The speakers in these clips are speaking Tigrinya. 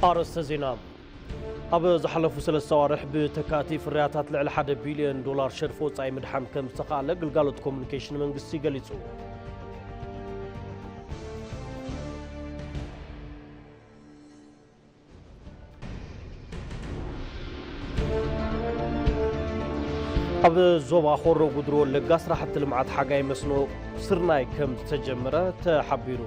ኣርእስተ ዜና። ኣብ ዝሓለፉ ሰለስተ ኣዋርሕ ብተካእቲ ፍርያታት ልዕሊ ሓደ ቢልዮን ዶላር ሸርፊ ወጻኢ ምድሓን ከም ዝተኻእለ ግልጋሎት ኮሙኒኬሽን መንግስቲ ገሊጹ። ኣብ ዞባ ሆሮ ጉድሩ ወለጋ ስራሕቲ ልምዓት ሓጋይ መስኖ ስርናይ ከም ዝተጀመረ ተሓቢሩ።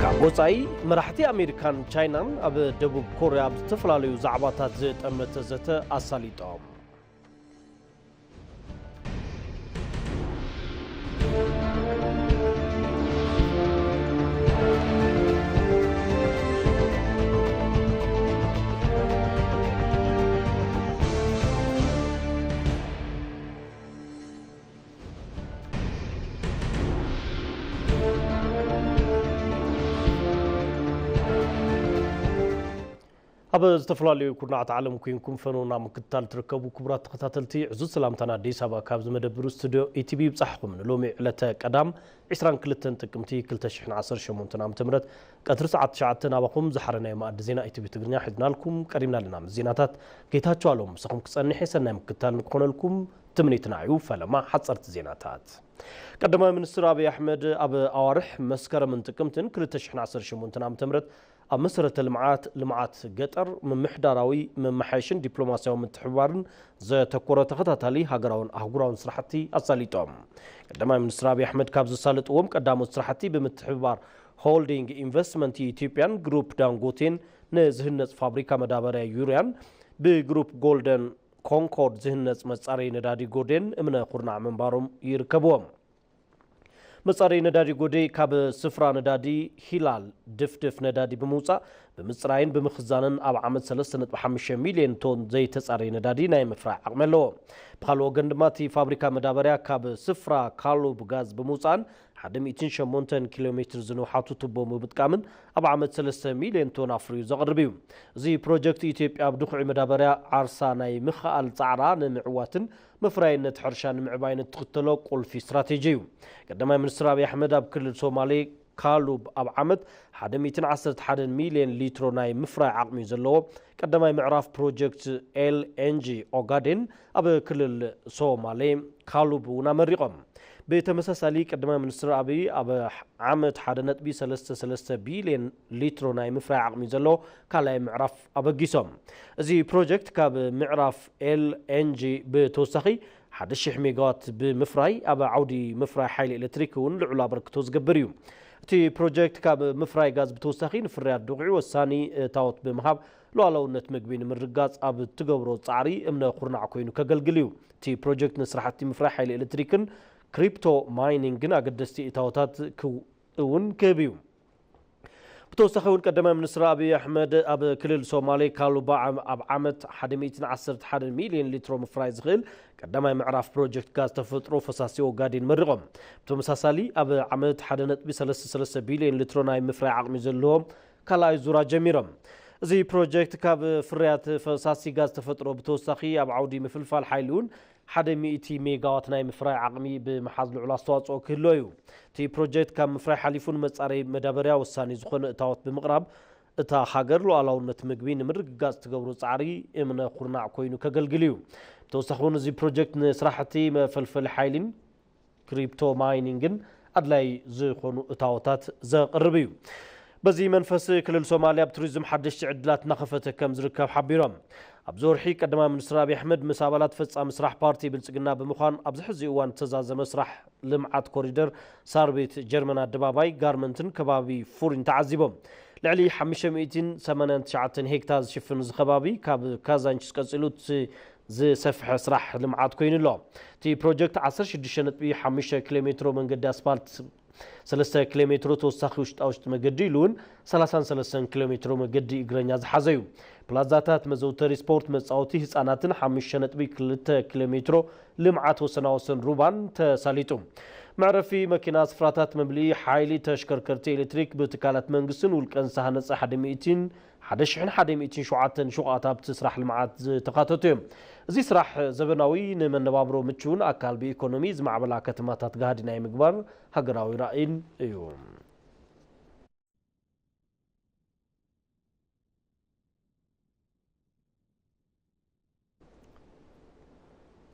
ካብ ወጻኢ፣ መራሕቲ ኣሜሪካን ቻይናን ኣብ ደቡብ ኮርያ ኣብ ዝተፈላለዩ ዛዕባታት ዝጠመተ ዘተ ኣሳሊጦም። ኣብ ዝተፈላለዩ ኩርናዓት ዓለም ኮይንኩም ፈነውና ምክትታል ትርከቡ ክቡራት ተኸታተልቲ፣ ዕዙዝ ሰላምታና ኣዲስ ኣበባ ካብዚ መደብሩ ስቱድዮ ኢቲቪ ይብጻሕኩም። ንሎሚ ዕለተ ቀዳም ዕስራን ክልተን ጥቅምቲ ክልተ ሽሕን ዓሰርተ ሸሞንተን ዓመተ ምህረት ቀትሪ ሰዓት ትሽዓተ ናባኹም ዝሓረናዮ መኣዲ ዜና ኢቲቪ ትግርኛ ሒዝናልኩም ቀሪብና ኣለና። ምስ ዜናታት ጌታቸው ኣሎም ምሳኹም ክጸንሕ እየ። ሰናይ ምክትታል ንክኾነልኩም ትምኒትና እዩ። ፈለማ ሓጸርቲ ዜናታት። ቀዳማይ ሚኒስትር ኣብይ ኣሕመድ ኣብ ኣዋርሕ መስከረምን ጥቅምትን ክልተ ሽሕን ዓሰርተ ሸሞንተን ዓመተ ምህረት ኣብ መሰረተ ልምዓት፣ ልምዓት ገጠር፣ ምምሕዳራዊ መመሓየሽን ዲፕሎማሲያዊ ምትሕብባርን ዘተኮረ ተኸታታሊ ሃገራውን ኣህጉራውን ስራሕቲ ኣሳሊጦም። ቀዳማይ ሚኒስትር ኣብይ ኣሕመድ ካብ ዘሳለጥዎም ቀዳሞት ስራሕቲ ብምትሕብባር ሆልዲንግ ኢንቨስትመንት ኢትዮጵያን ግሩፕ ዳንጎቴን ንዝህነጽ ፋብሪካ መዳበርያ ዩርያን ብግሩፕ ጎልደን ኮንኮርድ ዝህነጽ መጻረዪ ነዳዲ ጎዴን እምነ ኩርናዕ ምንባሮም ይርከብዎም። መጻረዪ ነዳዲ ጎዴ ካብ ስፍራ ነዳዲ ሂላል ድፍድፍ ነዳዲ ብምውጻእ ብምጽራይን ብምኽዛንን ኣብ ዓመት ሰለስተ ነጥቢ ሓሙሽተ ሚልዮን ቶን ዘይተጻረየ ነዳዲ ናይ ምፍራይ ዓቕሚ ኣለዎ። ብኻልእ ወገን ድማ እቲ ፋብሪካ መዳበርያ ካብ ስፍራ ካሉብ ጋዝ ብምውጻእን ሓደ ሚእትን ሸሞንተን ኪሎ ሜትር ዝንውሓቱ ቱቦ ብምጥቃምን ኣብ ዓመት ሰለስተ ሚልዮን ቶን ኣፍርዩ ዘቕርብ እዩ። እዚ ፕሮጀክት ኢትዮጵያ ኣብ ድኹዒ መዳበርያ ዓርሳ ናይ ምኽኣል ጻዕራ ንምዕዋትን ምፍራይነት ሕርሻ ንምዕባይን እትኽተሎ ቁልፊ ስትራቴጂ እዩ። ቀዳማይ ሚኒስትር ኣብይ ኣሕመድ ኣብ ክልል ሶማሌ ካሉብ ኣብ ዓመት ሓደ ሚእትን ዓሰርተ ሓደን ሚልዮን ሊትሮ ናይ ምፍራይ ዓቕሚ ዘለዎ ቀዳማይ ምዕራፍ ፕሮጀክት ኤልኤንጂ ኦጋዴን ኣብ ክልል ሶማሌ ካሉብ እውን ኣመሪቖም። ብተመሳሳሊ ቀዳማይ ሚኒስትር ኣብይ ኣብ ዓመት ሓደ ነጥቢ ሰለስተ ሰለስተ ቢልዮን ሊትሮ ናይ ምፍራይ ዓቕሚ ዘለዎ ካልኣይ ምዕራፍ ኣበጊሶም። እዚ ፕሮጀክት ካብ ምዕራፍ ኤልኤንጂ ብተወሳኺ ሓደ ሺሕ ሜጋዋት ብምፍራይ ኣብ ዓውዲ ምፍራይ ሓይሊ ኤሌክትሪክ እውን ልዑል ኣበርክቶ ዝገብር እዩ። እቲ ፕሮጀክት ካብ ምፍራይ ጋዝ ብተወሳኺ ንፍርያት ድኹዒ ወሳኒ እታወት ብምሃብ ሉዓላውነት ምግቢ ንምርግጋጽ ኣብ እትገብሮ ጻዕሪ እምነ ኩርናዕ ኮይኑ ከገልግል እዩ። እቲ ፕሮጀክት ንስራሕቲ ምፍራይ ሓይሊ ኤሌክትሪክን ክሪፕቶ ማይኒንግን ኣገደስቲ እታወታት ክው-፣ እውን ክህብ እዩ። ብተወሳኺ እውን ቀዳማይ ሚኒስትር ኣብይ ኣሕመድ ኣብ ክልል ሶማሌ ካሉባ ዓም-፣ ኣብ ዓመት ሓደ ሚእትን ዓሰርተ ሓደን ሚልዮን ሊትሮ ምፍራይ ዝኽእል ቀዳማይ ምዕራፍ ፕሮጀክት ጋዝ ተፈጥሮ ፈሳሲ ኦጋዴን መሪቖም። ብተመሳሳሊ ኣብ ዓመት ሓደ ነጥቢ ሰለስተ ሰለስተ ቢልዮን ሊትሮ ናይ ምፍራይ ዓቕሚ ዘለዎ ካልኣይ ዙር ኣጀሚሮም። እዚ ፕሮጀክት ካብ ፍርያት ፈሳሲ ጋዝ ተፈጥሮ ብተወሳኺ ኣብ ዓውዲ ምፍልፋል ሓይሊ እውን ሓደ ሚእቲ ሜጋዋት ናይ ምፍራይ ዓቕሚ ብምሓዝ ልዑል ኣስተዋፅኦ ክህልዎ እዩ። እቲ ፕሮጀክት ካብ ምፍራይ ሓሊፉ ንመፃረይ መዳበርያ ወሳኒ ዝኾነ እታወት ብምቕራብ እታ ሃገር ሉዓላውነት ምግቢ ንምርግጋፅ ትገብሮ ፃዕሪ እምነ ኩርናዕ ኮይኑ ከገልግል እዩ። ብተወሳኺ እውን እዚ ፕሮጀክት ንስራሕቲ መፈልፈሊ ሓይሊን ክሪፕቶ ማይኒንግን ኣድላይ ዝኾኑ እታወታት ዘቕርብ እዩ። በዚ መንፈስ ክልል ሶማልያ ኣብ ቱሪዝም ሓደሽቲ ዕድላት እናኸፈተ ከም ዝርከብ ሓቢሮም። ኣብዚ ወርሒ ቀዳማይ ሚኒስትር ኣብይ ኣሕመድ ምስ ኣባላት ፈጻሚ ስራሕ ፓርቲ ብልጽግና ብምዃን ኣብዚ ሕዚ እዋን ዝተዛዘመ ስራሕ ልምዓት ኮሪደር ሳር ቤት ጀርመን ኣደባባይ ጋርመንትን ከባቢ ፉሪን ተዓዚቦም። ልዕሊ ሓሙሽተ ሚእትን ሰማንያን ትሽዓተን ሄክታር ዝሽፍን እዚ ከባቢ ካብ ካዛንችስ ቀጺሉ እቲ ዝሰፍሐ ስራሕ ልምዓት ኮይኑ ኣሎ። እቲ ፕሮጀክት ዓሰርተ ሽዱሽተ ነጥቢ ሓሙሽተ ኪሎ ሜትሮ መንገዲ ኣስፓልት፣ ሰለስተ ኪሎ ሜትሮ ተወሳኺ ውሽጣ ውሽጢ መገዲ ኢሉ እውን ሰላሳን ሰለስተን ኪሎ ሜትሮ መገዲ እግረኛ ዝሓዘ እዩ። ፕላዛታት፣ መዘውተሪ ስፖርት፣ መጻወቲ ህጻናትን ሓሙሽተ ነጥቢ ክልተ ኪሎ ሜትሮ ልምዓት ወሰናወሰን ሩባን ተሳሊጡ። መዕረፊ መኪና፣ ስፍራታት መምልኢ ሓይሊ፣ ተሽከርከርቲ ኤሌክትሪክ ብትካላት መንግስትን ውልቀን ዝተሃነጸ ሓደ ሚእትን ሓደ ሽሕን ሓደ ሚእትን ሸውዓተን ሹቓት ኣብቲ ስራሕ ልምዓት ዝተኻተቱ እዮም። እዚ ስራሕ ዘበናዊ፣ ንመነባብሮ ምቹውን ኣካል ብኢኮኖሚ ዝማዕበላ ከተማታት ጋህዲ ናይ ምግባር ሃገራዊ ራእይን እዩ።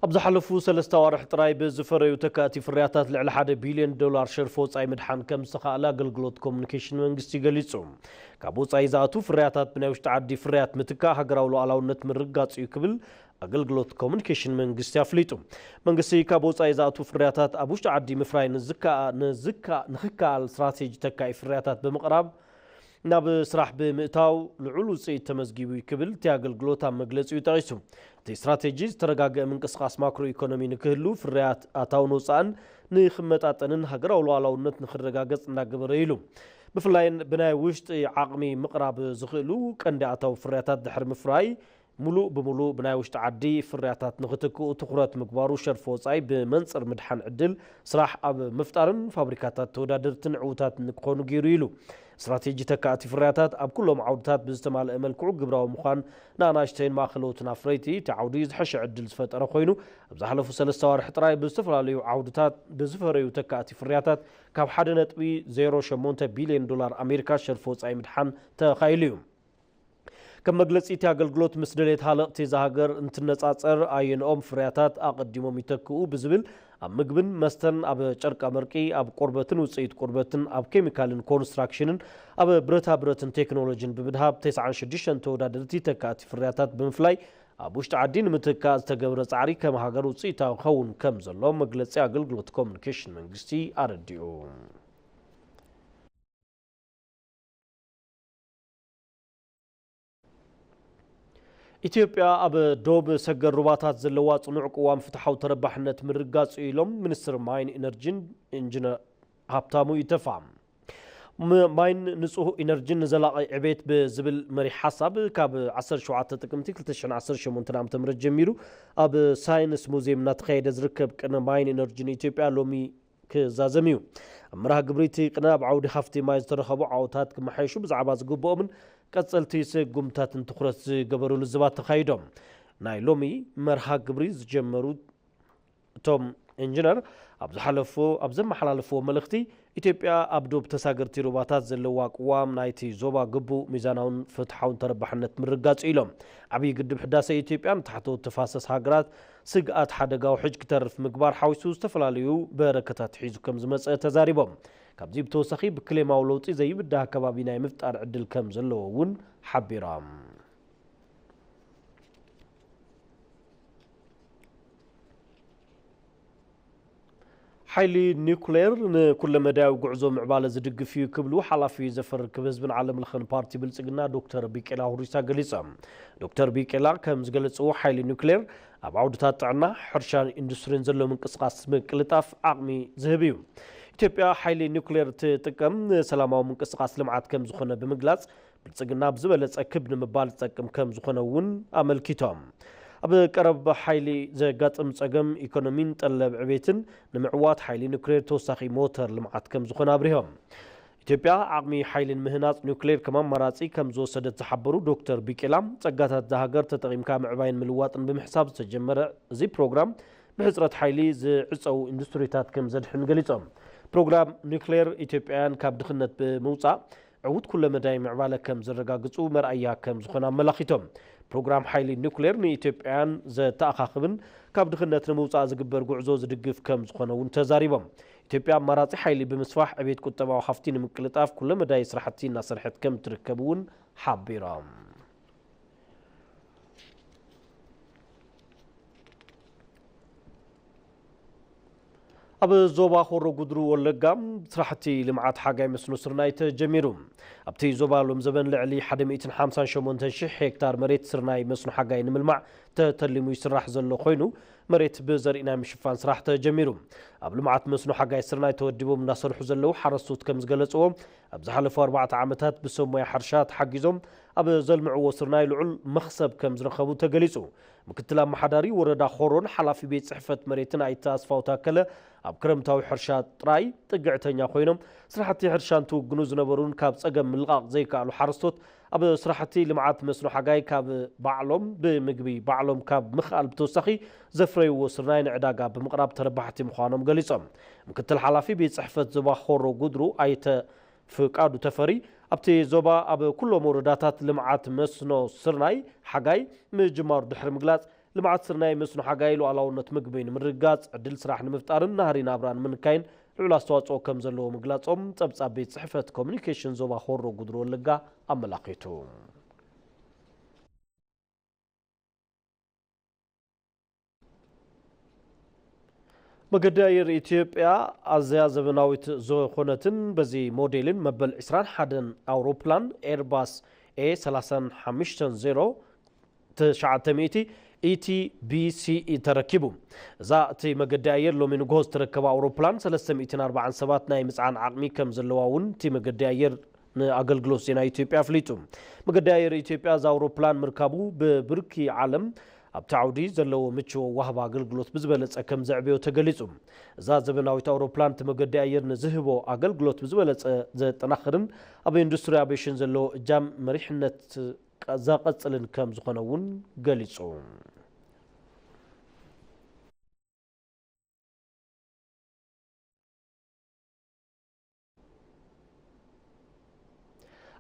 ኣብ ዝሓለፉ ሰለስተ ኣዋርሕ ጥራይ ብዝፈረዩ ተካእቲ ፍርያታት ልዕሊ ሓደ ቢልዮን ዶላር ሸርፊ ወጻኢ ምድሓን ከም ዝተኻእለ ኣገልግሎት ኮሙኒኬሽን መንግስቲ ገሊጹ። ካብ ወጻኢ ዝኣቱ ፍርያታት ብናይ ውሽጢ ዓዲ ፍርያት ምትካእ ሃገራዊ ሉዓላውነት ምርግጋጽ እዩ ክብል ኣገልግሎት ኮሙኒኬሽን መንግስቲ ኣፍሊጡ። መንግስቲ ካብ ወጻኢ ዝኣቱ ፍርያታት ኣብ ውሽጢ ዓዲ ምፍራይ ንዝከኣ-፣ ንዝከ-፣ ንኽከኣል ስትራቴጂ ተካኢ ፍርያታት ብምቕራብ ናብ ስራሕ ብምእታው ልዑል ውጽኢት ተመዝጊቡ እዩ ክብል እቲ ኣገልግሎት ኣብ መግለጺኡ ጠቒሱ። እቲ ስትራቴጂ ዝተረጋገአ ምንቅስቓስ ማክሮ ኢኮኖሚ ንክህሉ፣ ፍርያት ኣታውን ወጻእን ንክመጣጠንን ሃገራዊ ሉዓላውነት ንክረጋገጽ እናገበረ ኢሉ። ብፍላይ ብናይ ውሽጢ ዓቕሚ ምቕራብ ዝኽእሉ ቀንዲ ኣታዊ ፍርያታት ድሕሪ ምፍራይ፣ ሙሉእ ብሙሉእ ብናይ ውሽጢ ዓዲ ፍርያታት ንክትክኡ ትኹረት ምግባሩ፣ ሸርፊ ወጻኢ ብመንጽር ምድሓን ዕድል ስራሕ ኣብ ምፍጣርን ፋብሪካታት ተወዳደርትን ዕዉታት ንክኾኑ ገይሩ ኢሉ። ስትራቴጂ ተካእቲ ፍርያታት ኣብ ኩሎም ዓውድታት ብዝተማልአ መልክዑ ግብራዊ ምዃን ንኣናእሽተይን ማእኸለዎትን ኣፍረይቲ እቲ ዓውዲ ዝሐሸ ዕድል ዝፈጠረ ኮይኑ፣ ኣብ ዝሓለፉ ሰለስተ ኣዋርሕ ጥራይ ብዝተፈላለዩ ዓውድታት ብዝፈረዩ ተካእቲ ፍርያታት ካብ ሓደ ነጥቢ ዜሮ ሸሞንተ ቢልዮን ዶላር ኣሜሪካ ሸርፊ ወጻኢ ምድሓን ተኻኢሉ እዩ። ከም መግለጺ እቲ ኣገልግሎት፣ ምስ ደልየት ሃለቕቲ እዛ ሃገር እንትነጻጸር፣ ኣየንኦም ፍርያታት ኣቐዲሞም ይተክኡ ብዝብል፣ ኣብ ምግብን መስተን፣ ኣብ ጨርቃ መርቂ፣ ኣብ ቆርበትን ውጽኢት ቆርበትን፣ ኣብ ኬሚካልን ኮንስትራክሽንን፣ ኣብ ብረታ ብረትን ቴክኖሎጂን ብምድሃብ፣ ተስዓን ሽዱሽተን ተወዳደርቲ ተካእቲ ፍርያታት ብምፍላይ፣ ኣብ ውሽጢ ዓዲ ንምትካእ ዝተገብረ ጻዕሪ ከም ሃገር ውጽኢታዊ ክኸውን ከም ዘሎ መግለጺ ኣገልግሎት ኮሙኒኬሽን መንግስቲ ኣረዲኡ። ኢትዮጵያ ኣብ ዶብ ሰገር ሩባታት ዘለዋ ጽኑዕ ቅዋም ፍትሓዊ ተረባሕነት ምርጋጽ እዩ ኢሎም ሚኒስትር ማይን ኢነርጂን ኢንጂነር ሃብታሙ ኢተፋ። ም-፣ ማይን ንጹህ ኢነርጂን ንዘላቒ ዕቤት ብዝብል መሪሕ ሓሳብ ካብ ዓሰርተ ሸውዓተ ጥቅምቲ ክልተ ሽሕን ዓሰርተ ሸሞንተን ዓመተ ምህረት ጀሚሩ ኣብ ሳይንስ ሙዚየም እናተኻየደ ዝርከብ ቅነ ማይን ኢነርጂን ኢትዮጵያ ሎሚ ክዛዘም እዩ። ኣብ መርሃ ግብሪ እቲ ቅነ ኣብ ዓውዲ ሃፍቲ ማይ ዝተረኸቡ ዓወታት ክመሓየሹ ብዛዕባ ዝግብኦምን ቀጸልቲ ስጉምታትን ትኹረት ዝገበሩ ልዝባት ተኻይዶም። ናይ ሎሚ መርሃ ግብሪ ዝጀመሩ እቶም ኢንጂነር ኣብ ዝሓለፎ፣ ኣብ ዘመሓላለፍዎ መልእኽቲ፣ ኢትዮጵያ ኣብ ዶብ ተሳገርቲ ሩባታት ዘለዋ ቅዋም ናይቲ ዞባ ግቡእ፣ ሚዛናውን ፍትሓውን ተረባሕነት ምርጋጽ ኢሎም። ዓብዪ ግድብ ሕዳሰ ኢትዮጵያ ንታሕተዎት ተፋሰስ ሃገራት ስግኣት ሓደጋ ውሕጅ ክተርፍ ምግባር ሓዊሱ ዝተፈላለዩ በረከታት ሒዙ ከም ዝመጸ ተዛሪቦም። ካብዚ ብተወሳኺ ብክሌማዊ ለውጢ ዘይብዳህ ከባቢ ናይ ምፍጣር ዕድል ከም ዘለዎ እውን ሓቢሮም። ሓይሊ ኒውክሌር ንኩለመዳያዊ ጉዕዞ ምዕባለ ዝድግፍ እዩ ክብሉ ሓላፊ ዘፈር ርክብ ህዝብን ዓለም ለኸን ፓርቲ ብልጽግና ዶክተር ቢቄላ ሁሪሳ ገሊጾም። ዶክተር ቢቄላ ከም ዝገለጽዎ፣ ሓይሊ ኒውክሌር ኣብ ዓውድታት ጥዕና፣ ሕርሻን ኢንዱስትሪን ዘሎ ምንቅስቓስ ምቅልጣፍ ዓቕሚ ዝህብ እዩ። ኢትዮጵያ ሓይሊ ኒውክሌር ትጥቀም ንሰላማዊ ምንቅስቓስ ልምዓት ከም ዝኾነ ብምግላጽ፣ ብልጽግና ብዝበለጸ ክብ ንምባል ዝጠቅም ከም ዝኾነ እውን ኣመልኪቶም። ኣብ ቀረብ ሓይሊ ዘጋጥም ጸገም ኢኮኖሚን ጠለብ ዕቤትን ንምዕዋት ሓይሊ ኒውክሌር ተወሳኺ ሞተር ልምዓት ከም ዝኾነ ኣብሪሆም። ኢትዮጵያ ዓቕሚ ሓይሊ ንምህናጽ ኒውክሌር ከም ኣማራጺ ከም ዝወሰደት ዝሓበሩ ዶክተር ቢቄላ፣ ጸጋታት እዛ ሃገር ተጠቒምካ ምዕባይን ምልዋጥን ብምሕሳብ ዝተጀመረ እዚ ፕሮግራም ብሕጽረት ሓይሊ ዝዕጸዉ ኢንዱስትሪታት ከም ዘድሕን ገሊጾም። ፕሮግራም ኒውክሌር ኢትዮጵያውያን ካብ ድኽነት ብምውጻእ ዕዉት ኩለመዳይ ምዕባለ ከም ዘረጋግጹ መርኣያ ከም ዝኾነ ኣመላኺቶም። ፕሮግራም ሓይሊ ኒውክሌር ንኢትዮጵያን ዘተኣኻኽብን ካብ ድኽነት ንምውጻእ ዝግበር ጉዕዞ ዝድግፍ ከም ዝኾነ እውን ተዛሪቦም። ኢትዮጵያ ኣማራጺ ሓይሊ ብምስፋሕ ዕቤት ቁጠባዊ ሃፍቲ ንምቅልጣፍ ኩለመዳይ ስራሕቲ እናሰርሐት ከም ትርከብ እውን ሓቢሮም። ኣብ ዞባ ሆሮ ጉድሩ ወለጋ ስራሕቲ ልምዓት ሓጋይ መስኖ ስርናይ ተጀሚሩ። ኣብቲ ዞባ ሎም ዘበን ልዕሊ ሓደ ሚእትን ሓምሳን ሸሞንተን ሽሕ ሄክታር መሬት ስርናይ መስኖ ሓጋይ ንምልማዕ ተተሊሙ ይስራሕ ዘሎ ኮይኑ፣ መሬት ብዘርኢ ናይ ምሽፋን ስራሕ ተጀሚሩ። ኣብ ልምዓት መስኖ ሓጋይ ስርናይ ተወዲቦም እናሰርሑ ዘለዉ ሓረስቶት ከም ዝገለፅዎ፣ ኣብ ዝሓለፉ ኣርባዕተ ዓመታት ብሰብ ሞያ ሕርሻ ተሓጊዞም ኣብ ዘልምዕዎ ስርናይ ልዑል መኽሰብ ከም ዝረኸቡ ተገሊፁ። ምክትል ኣመሓዳሪ ወረዳ ኾሮን ሓላፊ ቤት ጽሕፈት መሬትን ኣይተ ኣስፋው ታከለ፣ ኣብ ክረምታዊ ሕርሻ ጥራይ ጥግዕተኛ ኮይኖም ስራሕቲ ሕርሻ እንትውግኑ ዝነበሩን ካብ ጸገም ምልቓቕ ዘይከኣሉ ሓረስቶት ኣብ ስራሕቲ ልምዓት መስኖ ሓጋይ ካብ ባዕሎም ብምግቢ ባዕሎም ካብ ምኽኣል ብተወሳኺ ዘፍረይዎ ስርናይ ንዕዳጋ ብምቕራብ ተረባሕቲ ምዃኖም ገሊጾም። ምክትል ሓላፊ ቤት ጽሕፈት ዞባ ሆሮ ጉድሩ ኣይተ ፍቃዱ ተፈሪ ኣብቲ ዞባ ኣብ ኩሎም ወረዳታት ልምዓት መስኖ ስርናይ ሓጋይ ምጅማሩ ድሕሪ ምግላጽ፣ ልምዓት ስርናይ መስኖ ሓጋይ ሉዓላውነት ምግቢ ንምርግጋጽ፣ ዕድል ስራሕ ንምፍጣርን ናህሪ ናብራ ንምንካይን ልዑል ኣስተዋጽኦ ከም ዘለዎ ምግላጾም ጸብጻብ ቤት ጽሕፈት ኮሚኒኬሽን ዞባ ሆሮ ጉድሩ ወለጋ ኣመላኺቱ። መገዲ ኣየር ኢትዮጵያ ኣዝያ ዘበናዊት ዝኾነትን በዚ ሞዴልን መበል ዕስራን ሓደን ኣውሮፕላን ኤርባስ ኤ ሰላሳ ሓሙሽተ ዜሮ ትሽዓተ ሚእቲ ኢቲቢሲኢ ተረኪቡ። እዛ እቲ መገዲ ኣየር ሎሚ ንግሆ ዝተረከባ ኣውሮፕላን ሰለስተ ሚእትን ኣርባዓን ሰባት ናይ ምጽዓን ዓቕሚ ከም ዘለዋ እውን እቲ መገዲ ኣየር ንኣገልግሎት ዜና ኢትዮጵያ ኣፍሊጡ። መገዲ ኣየር ኢትዮጵያ እዛ ኣውሮፕላን ምርካቡ ብብርኪ ዓለም ኣብቲ ዓውዲ ዘለዎ ምቹው ዋህባ ኣገልግሎት ብዝበለጸ ከም ዘዕብዮ ተገሊጹ። እዛ ዘበናዊት ኣውሮፕላን እቲ መገዲ ኣየር ንዝህቦ ኣገልግሎት ብዝበለጸ ዘጠናኽርን ኣብ ኢንዱስትሪ ኣቪዬሽን ዘለዎ እጃም መሪሕነት ዘቐጽልን ከም ዝኾነ እውን ገሊጹ።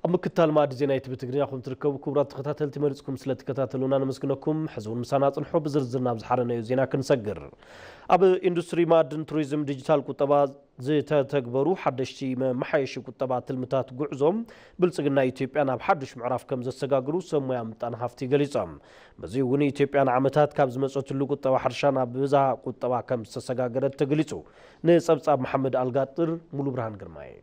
ኣብ ምክታል መኣዲ ዜና ኢቲቪ ትግርኛ ኹም ትርከቡ ክቡራት ተኸታተልቲ መሪጽኩም ስለ ትከታተሉና ነመስግነኩም። ሕዚ እውን ምሳና ጽንሑ፣ ብዝርዝር ናብ ዝሓረናዮ ዜና ክንሰግር። ኣብ ኢንዱስትሪ መኣድን ቱሪዝም ዲጂታል ቁጠባ ዝተተግበሩ ሓደሽቲ መመሓየሺ ቁጠባ ትልምታት ጉዕዞ ብልጽግና ኢትዮጵያ ናብ ሓዱሽ ምዕራፍ ከም ዘሰጋግሩ ሰብ ሞያ ምጣነ ሃፍቲ ገሊጾም። በዚ እውን ኢትዮጵያ ንዓመታት ካብ ዝመጸትሉ ቁጠባ ሕርሻ ናብ ብዝሃ ቁጠባ ከም ዝተሰጋገረት ተገሊጹ። ንጸብጻብ መሓመድ ኣልጋጥር ሙሉ ብርሃን ግርማይ።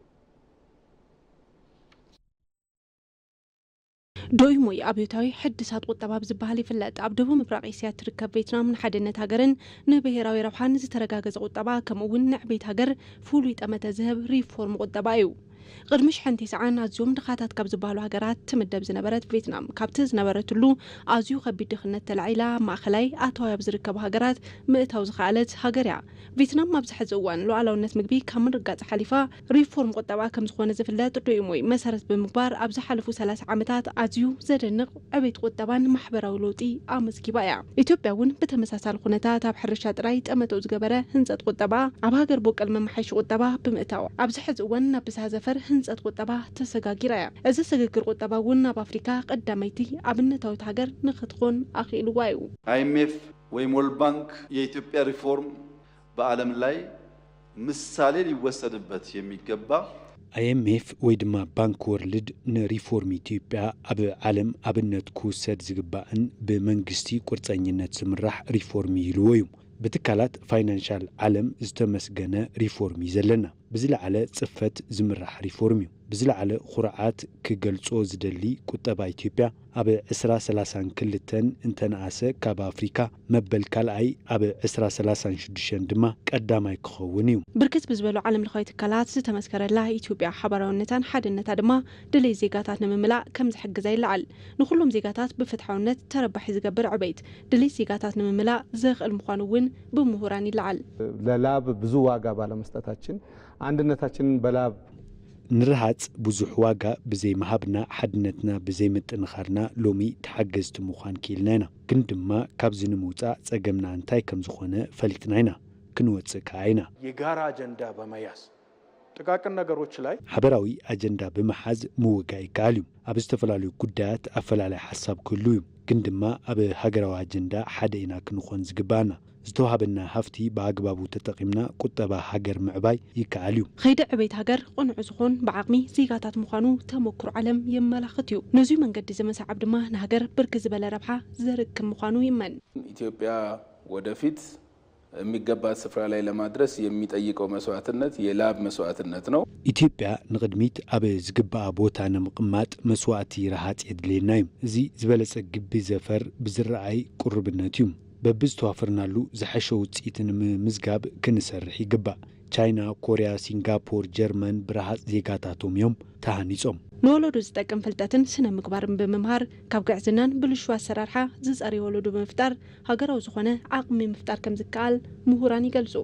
ዶይሞይ ኣብዮታዊ ሕድሳት ቁጠባ ብዝበሃል ይፍለጥ። ኣብ ደቡብ ምብራቕ ኤስያ እትርከብ ቬትናም ንሓድነት ሃገርን ንብሄራዊ ረብሓን ዝተረጋገጸ ቁጠባ ከምኡ እውን ንዕቤት ሃገር ፍሉይ ጠመተ ዝህብ ሪፎርም ቁጠባ እዩ። ቅድሚ ሽሕን ተስዓን ኣዝዮም ድኻታት ካብ ዝበሃሉ ሃገራት ትምደብ ዝነበረት ቬትናም ካብቲ ዝነበረትሉ ኣዝዩ ከቢድ ድኽነት ተላዒላ ኣብ ማእኸላይ ኣታዊ ኣብ ዝርከቡ ሃገራት ምእታው ዝኸኣለት ሃገር እያ። ቬትናም ኣብዚ ሕዚ እዋን ሉዓላውነት ምግቢ ካብ ምርጋጽ ሓሊፋ ሪፎርም ቁጠባ ከም ዝኾነ ዝፍለጥ ዶይሞይ መሰረት ብምግባር ኣብ ዝሓለፉ ሰላሳ ዓመታት ኣዝዩ ዘደንቕ ዕቤት ቁጠባን ማሕበራዊ ለውጢ ኣመዝጊባ እያ። ኢትዮጵያ እውን ብተመሳሳሊ ኩነታት ኣብ ሕርሻ ጥራይ ጠመተኡ ዝገበረ ህንጸት ቁጠባ ኣብ ሃገር ቦቀል መመሓየሺ ቁጠባ ብምእታው ኣብዚ ሕዚ እዋን ናብ ብዝሃ ዘፈር ህንጸት ቁጠባ ተሰጋጊራ እያ። እዚ ስግግር ቁጠባ እውን ኣብ ኣፍሪካ ቀዳመይቲ ኣብነታዊት ሃገር ንክትኾን ኣኽኢልዋ እዩ። ኣይኤምኤፍ ወይም ወርልድ ባንክ የኢትዮጵያ ሪፎርም በዓለም ላይ ምሳሌ ሊወሰድበት የሚገባ ኣይኤምኤፍ ወይ ድማ ባንክ ወርልድ ንሪፎርም ኢትዮጵያ ኣብ ዓለም ኣብነት ክውሰድ ዝግባእን ብመንግስቲ ቁርፀኝነት ዝምራሕ ሪፎርም እዩ ኢልዎ እዩ። ብትካላት ፋይናንሻል ዓለም ዝተመስገነ ሪፎርም እዩ ዘለና። ብዝለዓለ ፅፈት ዝምራሕ ሪፎርም እዩ። ብዝለዓለ ኩርዓት ክገልፆ ዝደሊ ቁጠባ ኢትዮጵያ ኣብ ዕስራ ሰላሳን ክልተን እንተነኣሰ ካብ ኣፍሪካ መበል ካልኣይ ኣብ ዕስራ ሰላሳን ሽዱሽተን ድማ ቀዳማይ ክኸውን እዩ። ብርክት ብዝበሉ ዓለም ለኻዊ ትካላት ዝተመስከረላ ኢትዮጵያ ሓባራውነታን ሓድነታ ድማ ድሌት ዜጋታት ንምምላእ ከም ዝሕግዛ ይለዓል። ንኹሎም ዜጋታት ብፍትሓውነት ተረባሒ ዝገብር ዕቤት ድሌት ዜጋታት ንምምላእ ዘኽእል ምዃኑ እውን ብምሁራን ይለዓል። ለላብ ብዙ ዋጋ ባለመስጠታችን አንድነታችንን በላብ ንረሃፅ ብዙሕ ዋጋ ብዘይምሃብና ሓድነትና ብዘይምጥንኻርና ሎሚ ተሓገዝቲ ምዃን ክኢልና ኢና። ግን ድማ ካብዚ ንምውፃእ ፀገምና እንታይ ከም ዝኾነ ፈሊጥና ኢና። ክንወፅእ ከኣ ኢና። የጋራ አጀንዳ በመያዝ ጥቃቅን ነገሮች ላይ ሓበራዊ ኣጀንዳ ብምሓዝ ምውጋእ ይከኣል እዩ። ኣብ ዝተፈላለዩ ጉዳያት ኣፈላላይ ሓሳብ ክህሉ እዩ። ግን ድማ ኣብ ሃገራዊ ኣጀንዳ ሓደ ኢና ክንኾን ዝግባኣና። ዝተውሃበና ሃፍቲ ብኣግባቡ ተጠቒምና ቁጠባ ሃገር ምዕባይ ይከኣል እዩ። ኸይዲ ዕቤት ሃገር ቕኑዕ ዝኾን ብዓቕሚ ዜጋታት ምዃኑ ተመኩሮ ዓለም የመላኽት እዩ። ነዙይ መንገዲ እዚ ምሰዓብ ድማ ንሃገር ብርክት ዝበለ ረብሓ ዘርክብ ምዃኑ ይእመን። ኢትዮጵያ ወደፊት የሚገባት ስፍራ ላይ ለማድረስ የሚጠይቀው መስዋዕትነት የላብ መስዋዕትነት ነው። ኢትዮጵያ ንቕድሚት ኣብ ዝግባኣ ቦታ ንምቕማጥ መስዋእቲ ረሃፅ የድልየና እዩ። እዚ ዝበለፀ ግቢ ዘፈር ብዝረኣይ ቁርብነት እዩ። በብዝተዋፈርናሉ ዝሐሸ ውፅኢት ንምምዝጋብ ክንሰርሕ ይግባእ። ቻይና፣ ኮርያ፣ ሲንጋፖር፣ ጀርመን ብረሃፅ ዜጋታቶም እዮም ተሃኒፆም። ንወለዶ ዝጠቅም ፍልጠትን ስነ ምግባርን ብምምሃር ካብ ግዕዝናን ብልሹ ኣሰራርሓ ዝፀሪ ወለዶ ብምፍጣር ሃገራዊ ዝኾነ ዓቕሚ ምፍጣር ከምዝከኣል ምሁራን ይገልፁ።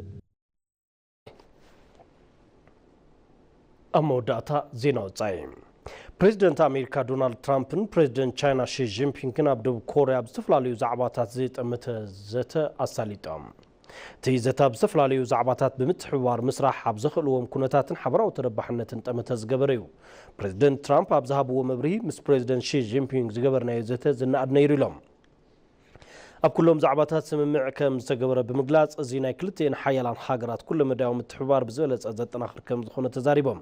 ኣብ መወዳእታ ዜና ወጻኢ። ፕሬዚደንት ኣሜሪካ ዶናልድ ትራምፕን ፕሬዚደንት ቻይና ሺ ጂንፒንግን ኣብ ደቡብ ኮርያ ኣብ ዝተፈላለዩ ዛዕባታት ዝጠመተ ዘተ ኣሳሊጦም። እቲ ዘተ ኣብ ዝተፈላለዩ ዛዕባታት ብምትሕብባር ምስራሕ ኣብ ዘኽእልዎም ኩነታትን ሓበራዊ ተረባሕነትን ጠመተ ዝገበረ እዩ። ፕሬዚደንት ትራምፕ ኣብ ዝሃብዎ መብርሂ፣ ምስ ፕሬዚደንት ሺ ጂንፒንግ ዝገበርናዮ ዘተ ዝነኣድ ነይሩ ኢሎም። ኣብ ኩሎም ዛዕባታት ስምምዕ ከም ዝተገበረ ብምግላጽ፣ እዚ ናይ ክልቲኤን ሓያላን ሃገራት ኩለመዳያዊ ምትሕብባር ብዝበለጸ ዘጠናኽር ከም ዝኾነ ተዛሪቦም።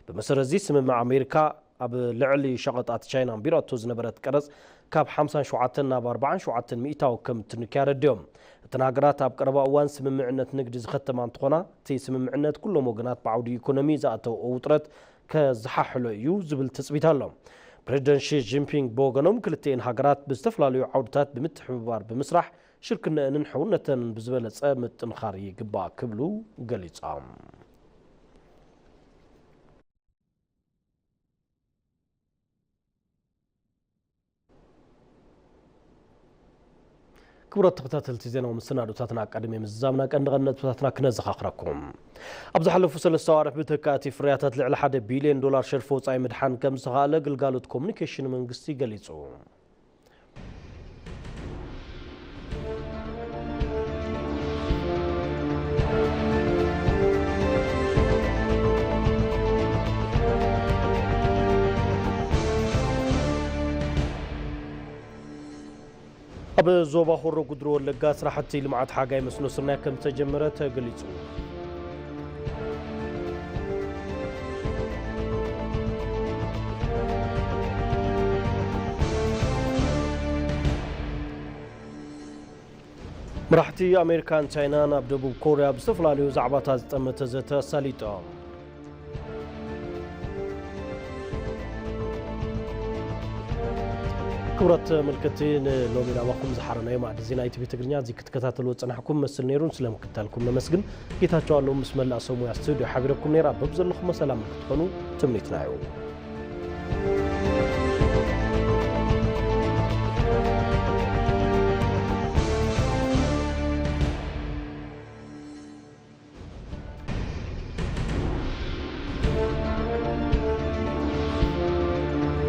ብመሰረት እዚ ስምምዕ፣ ኣሜሪካ ኣብ ልዕሊ ሸቐጣት ቻይና ኣንቢራቶ ዝነበረት ቀረጽ ካብ ሓምሳን ሸውዓተን ናብ ኣርባዓን ሸውዓተን ሚእታዊ ከም ትንኪ ኣረዲኦም። እተን ሃገራት ኣብ ቀረባ እዋን ስምምዕነት ንግዲ ዝኸተማ እንትኾና፣ እቲ ስምምዕነት ኩሎም ወገናት ብዓውዲ ኢኮኖሚ ዝኣተወ ውጥረት ከዝሓሕሎ እዩ ዝብል ትጽቢት ኣሎ። ፕሬዚደንት ሺ ጂንፒንግ ብወገኖም፣ ክልቲኤን ሃገራት ብዝተፈላለዩ ዓውድታት ብምትሕብባር ብምስራሕ፣ ሽርክነአንን ሕውነተንን ብዝበለጸ ምጥንኻር ይግባእ ክብሉ ገሊጾም። ክቡራት ተኸታተልቲ ዜናዊ መሰናዶታትና፣ ቀድሚ ምዝዛምና ቀንዲ ቀንዲ ነጥብታትና ክነዘኻኽረኩም። ኣብ ዝሓለፉ ሰለስተ ኣዋርሕ ብተካእቲ ፍርያታት ልዕሊ ሓደ ቢልዮን ዶላር ሸርፊ ወጻኢ ምድሓን ከም ዝተኻእለ ግልጋሎት ኮሙኒኬሽን መንግስቲ ገሊጹ። ኣብ ዞባ ሆሮ ጉድሮ ወለጋ ስራሕቲ ልምዓት ሓጋይ መስኖ ስርናይ ከም ዝተጀመረ ተገሊጹ። መራሕቲ ኣሜሪካን ቻይናን ኣብ ደቡብ ኮርያ ብዝተፈላለዩ ዛዕባታት ዝጠመተ ዘተ ኣሳሊጦም። ክቡራት ተመልከትቲ፣ ንሎሚ ናባኹም ዝሓረናዮ ማዕዲ ዜና ኢቲቪ ትግርኛ እዚ ክትከታተልዎ ዝጸናሕኩም መስል ነይሩ። ስለምክታልኩም ነመስግን። ጌታቸው ኣለሙ ምስ መላእ ሰብ ሙያ ስቱዲዮ ሓቢረኩም ነይራ። በብዘለኹም ሰላም ክትኾኑ ትምኒትና እዩ።